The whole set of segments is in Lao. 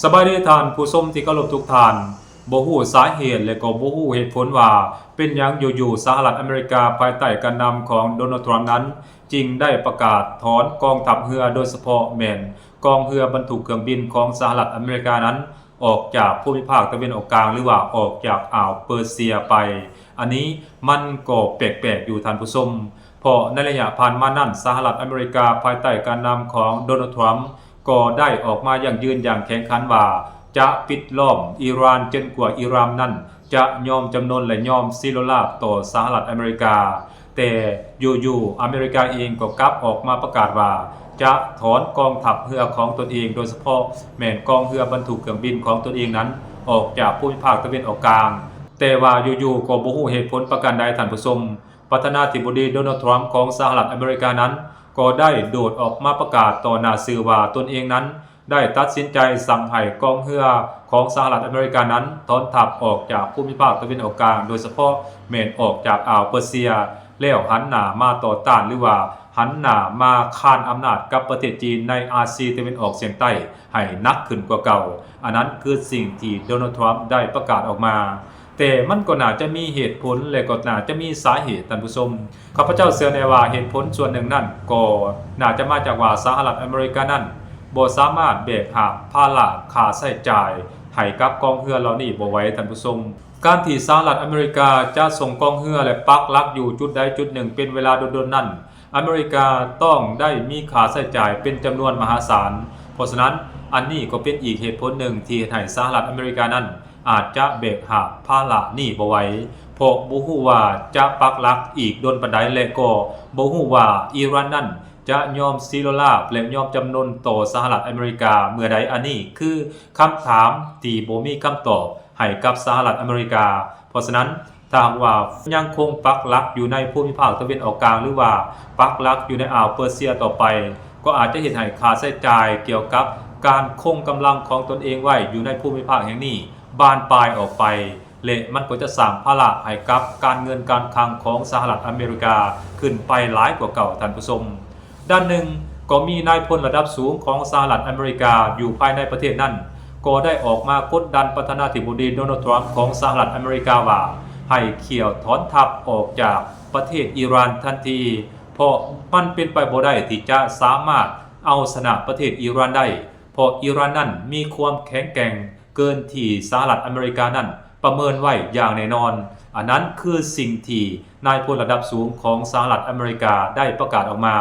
ສະບາຍດີທ່ານຜູ້ຊົມທີ່ເຄົາລົບທຸກທ່ານ. ບໍ່ຮູ້ສາເຫດ ແລະ ກໍບໍ່ຮູ້ເຫດຜົນວ່າເປັນຫຍັງຢູ່ໆ ສະຫະລັດອາເມລິກາ ພາຍໃຕ້ການນຳຂອງໂດນັລ ທຣຳນັ້ນ ຈຶ່ງໄດ້ປະກາດຖອນກອງທັບເຮືອ ໂດຍສະເພາະແມ່ນກອງເຮືອບັນທຸກເຄື່ອງບິນຂອງສະຫະລັດອາເມລິການັ້ນ ອອກຈາກພູມິພາກຕາເວັນອອກກາງ ຫຼືວ່າອອກຈາກອ່າວເປີເຊຍໄປ. ອັນນີ້ມັນກໍແປກໆຢູ່ທ່ານຜູ້ຊົມ, ເພາະໃນໄລຍະຜ່ານມານັ້ນ ສະຫະລັດອາເມລິກາພາຍໃຕ້ການນຳຂອງໂດນັລ ທຣຳ ກໍໄດ້ອອກມາຢັ້ງຢືນຢ່າງແຂງຂັນວ່າ ຈະປິດລ້ອມອີຣານຈົນກວ່າອີຣານນັ້ນຈະຍອມຈຳນົນ ແລະ ຍອມເສຍໂລລາບຕໍ່ສະຫະລັດອາເມລິກາ. ແຕ່ຢູ່ໆ ອາເມລິກາເອງກໍກັບອອກມາປະກາດວ່າ ຈະຖອນກອງທັບເຮືອຂອງຕົນເອງ, ໂດຍສະເພາະແມ່ນກອງເຮືອບັນທຸກເຄື່ອງບິນຂອງຕົນເອງນັ້ນ ອອກຈາກພູມິພາກຕາເວັນອອກກາງ. ແຕ່ວ່າຢູ່ໆ ກໍບໍ່ຮູ້ເຫດຜົນປະການໃດທ່ານຜູ້ຊົມ, ປະທານາທິບໍດີໂດນັລ ທຣຳ ຂອງສະຫະລັດອາເມລິການັ້ນ ກໍໄດ້ໂດດອອກມາປະກາດຕໍ່ໜ້າສື່ວ່າ ຕົນເອງນັ້ນ ໄດ້ຕັດສິນໃຈສັ່ງໃຫ້ກອງເຮືອຂອງສະຫະລັດອາເມລິການັ້ນຖອນທັບອອກຈາກພູມິພາກຕາເວັນອອກກາງ, ໂດຍສະເພາະແມ່ນອອກຈາກອ່າວເປີເຊຍ, ແລ້ວຫັນໜ້າມາຕໍ່ຕ້ານ ຫຼືວ່າຫັນໜ້າມາຄ້ານອຳນາດກັບປະເທດຈີນໃນອາຊີຕາເວັນອອກສຽງໃຕ້ໃຫ້ໜັກຂຶ້ນກວ່າເກົ່າ. ອັນນັ້ນຄືສິ່ງທີ່ໂດນັລ ທຣຳ ໄດ້ປະກາດອອກມາ. ແຕ່ມັນກໍໜ້າຈະມີເຫດຜົນ ແລະ ກໍໜ້າຈະມີສາເຫດ, ທ່ານຜູ້ຊົມ. ຂ້າພະເຈົ້າເຊື່ອແນ່ວ່າເຫດຜົນສ່ວນໜຶ່ງນັ້ນ ກໍໜ້າຈະມາຈາກວ່າສະຫະລັດອາເມລິການັ້ນ ບໍ່ສາມາດແບກຫາບພາລະຄ່າໃຊ້ຈ່າຍໃຫ້ກັບກອງເຮືອເຫຼົ່ານີ້ບໍ່ໄຫວ, ທ່ານຜູ້ຊົມ. ການທີ່ສະຫະລັດອາເມລິກາຈະສົ່ງກອງເຮືອ ແລະ ປັກຫຼັກຢູ່ຈຸດໃດຈຸດໜຶ່ງເປັນເວລາດົນໆນັ້ນ, ອາເມລິກາຕ້ອງໄດ້ມີຄ່າໃຊ້ຈ່າຍເປັນຈຳນວນມະຫາສານ. ເພາະສະນັ້ນ, ອັນນີ້ກໍເປັນອີກເຫດຜົນໜຶ່ງທີ່ເຮັດໃຫ້ສະຫະລັດອາເມລິການັ້ນ ອາດຈະແບກຫາບພາລະນີ້ບໍ່ໄຫວ, ເພາະບໍ່ຮູ້ວ່າຈະປັກຫຼັກອີກດົນປານໃດ ແລະ ກໍບໍ່ຮູ້ວ່າອີຣານນັ້ນຈະຍອມເສຍໂລລາບ ແລະ ຍອມຈຳນົນຕໍ່ສະຫະລັດອາເມລິກາເມື່ອໃດ. ອັນນີ້ຄືຄຳຖາມທີ່ບໍ່ມີຄຳຕອບໃຫ້ກັບສະຫະລັດອາເມລິກາ. ເພາະສະນັ້ນ, ຖ້າຫາກວ່າຍັງຄົງປັກຫຼັກຢູ່ໃນພູມິພາກຕາເວັນອອກກາງ ຫຼືວ່າປັກຫຼັກຢູ່ໃນອ່າວເປີເຊຍຕໍ່ໄປ, ກໍອາດຈະເຮັດໃຫ້ຄ່າໃຊ້ຈ່າຍກ່ຽວກັບການຄົງກຳລັງຂອງຕົນເອງໄວ້ຢູ່ໃນພູມິພາກແຫ່ງນີ້ບານປາຍອອກໄປ, ແລະ ມັນກໍຈະສ້າງພາລະໃຫ້ກັບການເງິນການຄັງຂອງສະຫະລັດອາເມລິກາຂຶ້ນໄປຫຼາຍກວ່າເກົ່າ, ທ່ານຜູ້ຊົມ. ດ້ານໜຶ່ງ, ກໍມີນາຍພົນລະດັບສູງຂອງສະຫະລັດອາເມລິກາຢູ່ພາຍໃນປະເທດນັ້ນ ກໍໄດ້ອອກມາກົດດັນປະທານາທິບໍດີໂດນັລ ທຣຳ ຂອງສະຫະລັດອາເມລິກາວ່າ ໃຫ້ຂ້ຽວຖອນທັບອອກຈາກປະເທດອີຣານທັນທີ, ເພາະມັນເປັນໄປບໍ່ໄດ້ທີ່ຈະສາມາດເອົາຊະນະປະເທດອີຣານໄດ້, ເພາະອີຣານນັ້ນມີຄວາມແຂງແກ່ງ ເກີນທີ່ສະຫະລັດອາເມລິການັ້ນປະເມີນໄວ້ຢ່າງແນ່ນອນ. ອັນນັ້ນຄືສິ່ງທີ່ນາຍພົນລະດັບສູງຂອງສະຫະລັດອາເມລິກາໄດ້ປະກາດອອກມາ,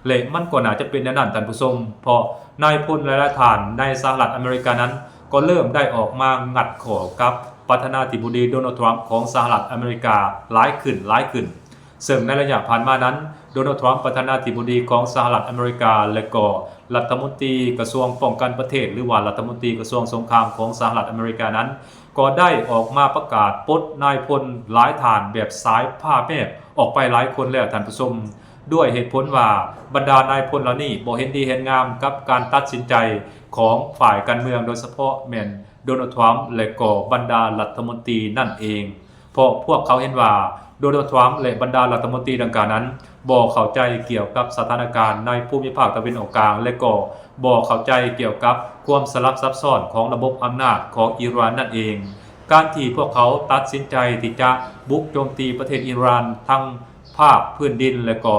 ແລະ ມັນກໍໜ້າຈະເປັນແນວນັ້ນ, ທ່ານຜູ້ຊົມ, ເພາະນາຍພົນຫຼາຍໆທ່ານໃນສະຫະລັດອາເມລິການັ້ນ ກໍເລີ່ມໄດ້ອອກມາງັດຂໍ້ກັບປະທານາທິບໍດີໂດນັລ ທຣຳ ຂອງສະຫະລັດອາເມລິກາຫຼາຍຂຶ້ນ, ຫຼາຍຂຶ້ນ. ເຊິ່ງໃນໄລຍະຜ່ານມານັ້ນ, ໂດນັລ ທຣຳ ປະທານາທິບໍດີຂອງສະຫະລັດອາເມລິກາ ແລະ ກໍລັດຖະມົນຕີກະຊວງປ້ອງກັນປະເທດ ຫຼືວ່າລັດຖະມົນຕີກະຊວງສົງຄາມຂອງສະຫະລັດອາເມລິການັ້ນ ກໍໄດ້ອອກມາປະກາດປົດນາຍພົນຫຼາຍທ່ານແບບສາຍຟ້າແມບອອກໄປຫຼາຍຄົນແລ້ວ, ທ່ານຜູ້ຊົມ, ດ້ວຍເຫດຜົນວ່າບັນດານາຍພົນເຫຼົ່ານີ້ບໍ່ເຫັນດີເຫັນງາມກັບການຕັດສິນໃຈຂອງຝ່າຍການເມືອງ, ໂດຍສະເພາະແມ່ນໂດນັລ ທຣຳ ແລະ ກໍບັນດາລັດຖະມົນຕີນັ້ນເອງ. ເພາະພວກເຂົາເຫັນວ່າໂດນັລ ທຣຳ ແລະ ບັນດາລັດຖະມົນຕີດັ່ງກ່າວນັ້ນ ບໍ່ເຂົ້າໃຈກ່ຽວກັບສະຖານະການໃນພູມິພາກຕາເວັນອອກກາງ ແລະ ກໍບໍ່ເຂົ້າໃຈກ່ຽວກັບຄວາມສະຫຼັບສັບຊ້ອນຂອງລະບົບອຳນາດຂອງອີຣານນັ້ນເອງ. ການທີ່ພວກເຂົາຕັດສິນໃຈທີ່ຈະບຸກໂຈມຕີປະເທດອີຣານທັງພາກພື້ນດິນ ແລະ ກໍ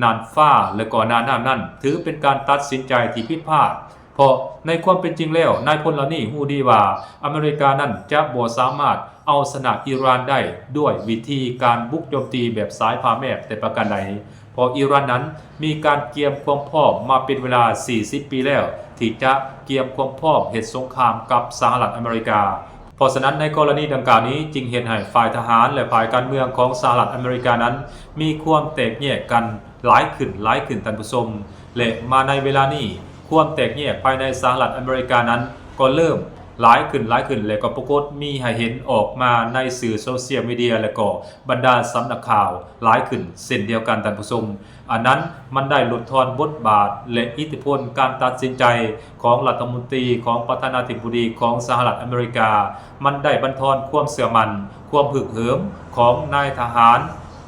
ນ່ານຟ້າ ແລະ ກໍນ່ານນ້ຳນັ້ນ ຖືເປັນການຕັດສິນໃຈທີ່ຜິດພາດ. ເພາະໃນຄວາມເປັນຈິງແລ້ວ, ນາຍພົນເຫຼົ່ານີ້ຮູ້ດີວ່າອາເມລິການັ້ນຈະບໍ່ສາມາດເອົາຊະນະອີຣານໄດ້ດ້ວຍວິທີການບຸກໂຈມຕີແບບສາຍຟ້າແມບແຕ່ປະການໃດ, ເພາະອີຣານນັ້ນມີການກຽມຄວາມພ້ອມມາເປັນເວລາສີ່ສິບປີແລ້ວ ທີ່ຈະກຽມຄວາມພ້ອມເຮັດສົງຄາມກັບສະຫະລັດອາເມລິກາ. ເພາະສະນັ້ນ, ໃນກໍລະນີດັ່ງກ່າວນີ້ ຈຶ່ງເຮັດໃຫ້ຝ່າຍທະຫານ ແລະ ຝ່າຍການເມືອງຂອງສະຫະລັດອາເມລິການັ້ນ ມີຄວາມແຕກແຍກກັນຫຼາຍຂຶ້ນ, ຫຼາຍຂຶ້ນ, ທ່ານຜູ້ຊົມ. ແລະ ມາໃນເວລານີ້, ຄວາມແຕກແຍກພາຍໃນສະຫະລັດອາເມລິການັ້ນ ກໍເລີ່ມຫຼາຍຂຶ້ນ, ຫຼາຍຂຶ້ນ ແລະ ກໍປາກົດມີໃຫ້ເຫັນອອກມາໃນສື່ໂຊຊຽວມີເດຍ ແລະ ກໍບັນດາສຳນັກຂ່າວຫຼາຍຂຶ້ນເຊັ່ນດຽວກັນ, ທ່ານຜູ້ຊົມ. ອັນນັ້ນມັນໄດ້ຫຼຸດຜ່ອນບົດບາດ ແລະ ອິດທິພົນການຕັດສິນໃຈຂອງລັດຖະມົນຕີ, ຂອງປະທານາທິບໍດີຂອງສະຫະລັດອາເມລິກາ. ມັນໄດ້ບັນທອນຄວາມເຊື່ອໝັ້ນ, ຄວາມຮຶກເຫີມຂອງນາຍທະຫານ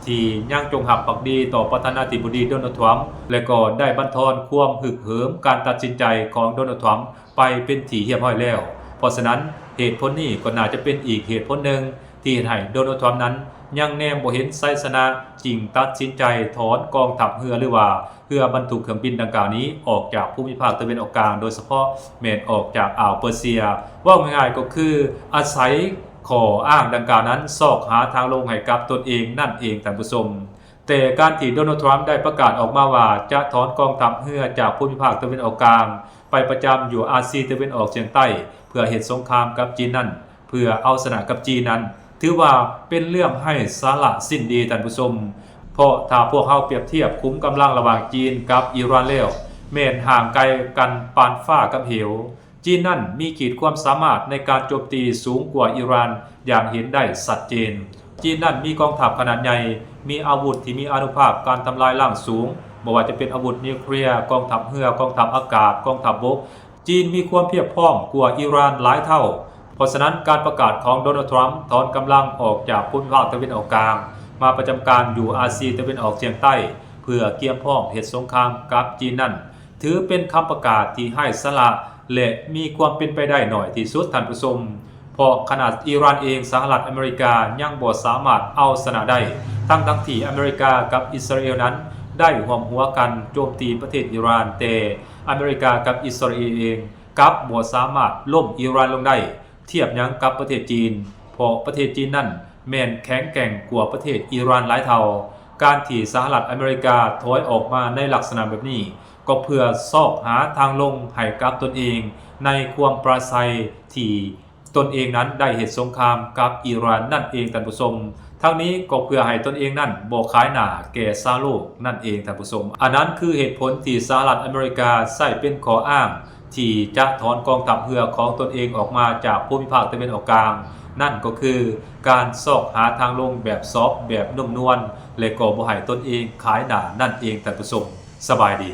ທີ່ຍັງຈົງຮັກພັກດີຕໍ່ປະທານາທິບໍດີໂດນັລ ທຣຳ ແລະ ກໍໄດ້ບັນທອນຄວາມຮຶກເຫີມການຕັດສິນໃຈຂອງໂດນັລ ທຣຳ ໄປ ໄປເປັນທີ່ຮຽບຮ້ອຍແລ້ວ. ເພາະສະນັ້ນ, ເຫດຜົນນີ້ກໍໜ້າຈະເປັນອີກເຫດຜົນໜຶ່ງທີ່ເຮັດໃຫ້ໂດນັລ ທຣຳນັ້ນຍັງແນມບໍ່ເຫັນໄຊຊະນະ, ຈຶ່ງຕັດສິນໃຈຖອນກອງທັບເຮືອ ຫຼືວ່າເຮືອບັນທຸກເຄື່ອງບິນດັ່ງກ່າວນີ້ອອກຈາກພູມິພາກຕາເວັນອອກກາງ, ໂດຍສະເພາະແມ່ນອອກຈາກອ່າວເປີເຊຍ. ເວົ້າງ່າຍໆກໍຄືອາໄສຂໍ້ອ້າງດັ່ງກ່າວນັ້ນ ຊອກຫາທາງລົງໃຫ້ກັບຕົນເອງນັ້ນເອງ, ທ່ານຜູ້ຊົມ. ແຕ່ການທີ່ໂດນັລ ທຣຳໄດ້ປະກາດອອກມາວ່າຈະຖອນກອງທັບເຮືອຈາກພູມິພາກຕາເວັນອອກກາງ ໄປປະຈຳຢູ່ອາຊີຕາເວັນອອກສຽງໃຕ້ ເພື່ອເຮັດສົງຄາມກັບຈີນນັ້ນ, ເພື່ອເອົາຊະນະກັບຈີນນັ້ນ, ຖືວ່າເປັນເລື່ອງໄຮ້ສາລະສິ້ນດີ, ທ່ານຜູ້ຊົມ. ເພາະຖ້າພວກເຮົາປຽບທຽບຂຸມກຳລັງລະຫວ່າງຈີນກັບອີຣານແລ້ວ, ແມ່ນຫ່າງໄກກັນປານຟ້າກັບເຫວ. ຈີນນັ້ນມີຂີດຄວາມສາມາດໃນການໂຈມຕີສູງກວ່າອີຣານຢ່າງເຫັນໄດ້ຊັດເຈນ. ຈີນນັ້ນມີກອງທັບຂະໜາດໃຫຍ່, ມີອາວຸດທີ່ມີອານຸພາກການທຳລາຍລ້າງສູງ, ບໍ່ວ່າຈະເປັນອາວຸດນິວເຄລຍ, ກອງທັບເຮືອ, ກອງທັບອາກາດ, ກອງທັບບົກ. ຈີນມີຄວາມພຽບພ້ອມກວ່າອີຣານຫຼາຍເທົ່າ. ເພາະສະນັ້ນ, ການປະກາດຂອງໂດນັລ ທຣຳຖອນກຳລັງອອກຈາກພູມິພາກຕາເວັນອອກກາງ ມາປະຈຳການຢູ່ອາຊີຕາເວັນອອກສຽງໃຕ້ ເພື່ອກຽມພ້ອມເຮັດສົງຄາມກັບຈີນນັ້ນ ຖືເປັນຄຳປະກາດທີ່ໄຮ້ສາລະ ແລະ ມີຄວາມເປັນໄປໄດ້ໜ້ອຍທີ່ສຸດ, ທ່ານຜູ້ຊົມ. ເພາະຂະໜາດອີຣານເອງ, ສະຫະລັດອາເມລິກາຍັງບໍ່ສາມາດເອົາຊະນະໄດ້, ທັງໆທີ່ອາເມລິກາກັບອິດສະຣາເອລນັ້ນໄດ້ຮ່ວມຫົວກັນໂຈມຕີປະເທດອີຣານ, ແຕ່ອາເມລິກາກັບອິດສະຣາເອລເອງກັບບໍ່ສາມາດລົ້ມອີຣານລົງໄດ້ ທຽບຫຍັງກັບປະເທດຈີນ, ເພາະປະເທດຈີນນັ້ນແມ່ນແຂງແກ່ງກວ່າປະເທດອີຣານຫຼາຍເທົ່າ. ການທີ່ສະຫະລັດອາເມລິກາຖອຍອອກມາໃນລັກສະນະແບບນີ້ ກໍເພື່ອຊອກຫາທາງລົງໃຫ້ກັບຕົນເອງໃນຄວາມປຣາໄຊທີ່ຕົນເອງນັ້ນໄດ້ເຮັດສົງຄາມກັບອີຣານນັ້ນເອງ, ທ່ານຜູ້ຊົມ. ທັງນີ້ກໍເພື່ອໃຫ້ຕົນເອງນັ້ນບໍ່ຂາຍໜ້າແກ່ຊາວໂລກນັ້ນເອງ, ທ່ານຜູ້ຊົມ. ອັນນັ້ນຄືເຫດຜົນທີ່ສະຫະລັດອາເມລິກາໃຊ້ເປັນຂໍ້ອ້າງ ທີ່ຈະຖອນກອງທັບເຮືອຂອງຕົນເອງອອກມາຈາກພູມິພາກຕາເວັນອອກກາງ, ນັ້ນກໍຄືການຊອກຫາທາງລົງແບບຊອບ, ແບບນຸ້ມນວນ ແລະ ກໍບໍ່ໃຫ້ຕົນເອງຂາຍໜ້ານັ້ນເອງ, ທ່ານຜູ້ຊົມ. ສະບາຍດີ.